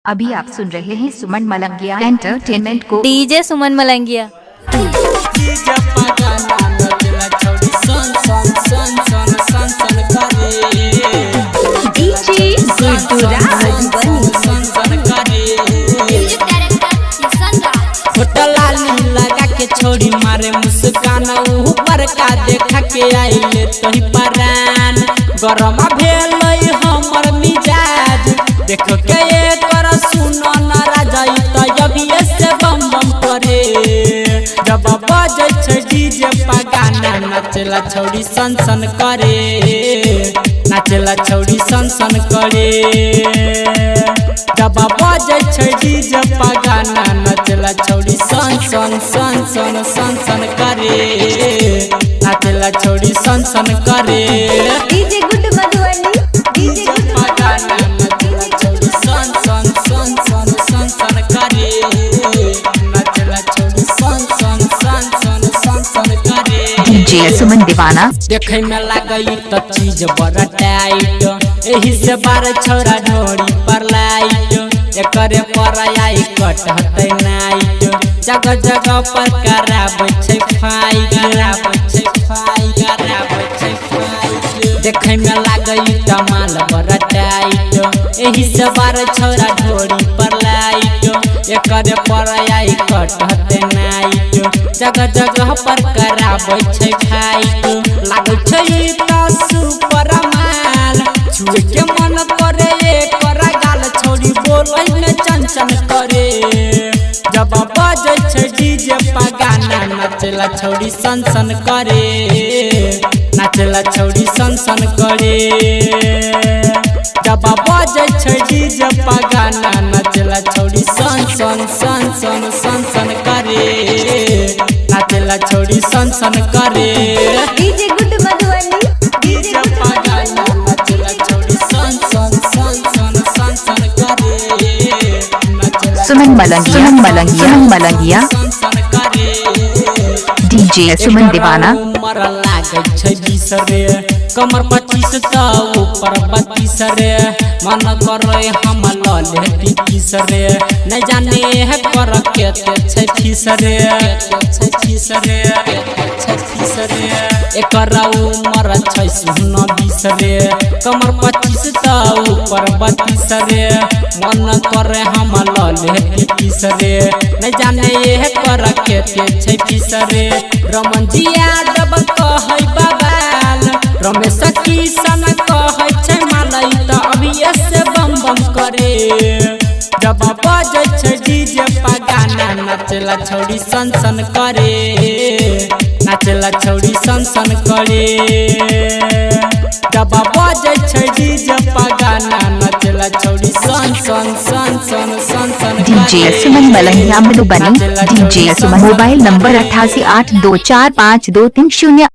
अभी आप सुन रहे हैं सुमन मलंगिया एंटरटेनमेंट को। डीजे सुमन मलंगिया। डीजे गुड्डू राज लगा के छोड़ी मारे मुस्कान ऊपर का देखा के आइले तोही परान गरम भेल हमर मिजाज देख के एकर सुन न राजा त अभी से बम बम करे। जब बजै छै डीजे पर गाना नाचला छौड़ी सन सन करे, नाचला छौड़ी सन सन करे। जब बजै छै डीजे पर गाना नाचला छौड़ी सन सन सन सन सन सन करे, नाचला छौड़ी सन सन करे। DJ good Madhubani, DJ good गाना नाचला छौड़ी सन सन सन सन सन सन करे, नाचला छौड़ी सन सन सन सन सन सन करे। डीजे सुमन दीवाना। देखे में लागई त चीज बड़ा टाइट, एही से बार छोरा ढोरी पर लाइट, एकरे पर आई कटहतै नाइट, जगह जगह पर कराबै छै फाइट, कराबै छै फाइट, कराबै छै फाइट। देखे में लागई त माल बड़ा टाइट, एही से बार छोरा ढोरी पर लाइट, एकरे पर आई कटहतै नाइट, जगह जगह पर कराबै छै फाइट। लागै छै त सुपर माल, छुए के मन करे एकर गाल, छौड़ी बोलै में चंचल करे। जब बजै छै डीजे पर गाना नाचला छौड़ी सन सन करे, नाचला छौड़ी सन सन करे। जब बजै छै डीजे पर गाना नाचला छौड़ी सन सन सन सन सन सन करे, नाचला छौड़ी सन सन करे। DJ good Madhubani, DJ good गाना नाचला छौड़ी सन सन सन सन सन सन करे, नाचला सुमन मलंगिया, सुमन मलंगिया, सुमन मलंगिया। सन सन करे। डीजे सुमन दीवाना। उमर लागै छै 20 रे, कमर 25 त ऊपर 32 रे, मन करे हम ल लेती 30 रे, नहीं जाने है कर केते छै फीस रे, छै फीस रे, छै फीस रे। एकर उमर छै सुन 20 रे, कमर 25 त ऊपर 32 रे, मन करे हम ल लेती 30 रे, नहीं जाने है कर केते छै फीस रे। रमन जी यादव कहै बबाल, रमेश किशन कहै छै मालई त अभी से बम बम करे। जब बजै छै डीजे पर गाना नाचला छौड़ी सन सन करे, नाचला छौड़ी सन सन करे। जब बजै छै डीजे पर गाना नाचला छौड़ी सन सन सन सन सन सन। DJ Suman Malangiya Madhubani. DJ Suman mobile number 88824523 0।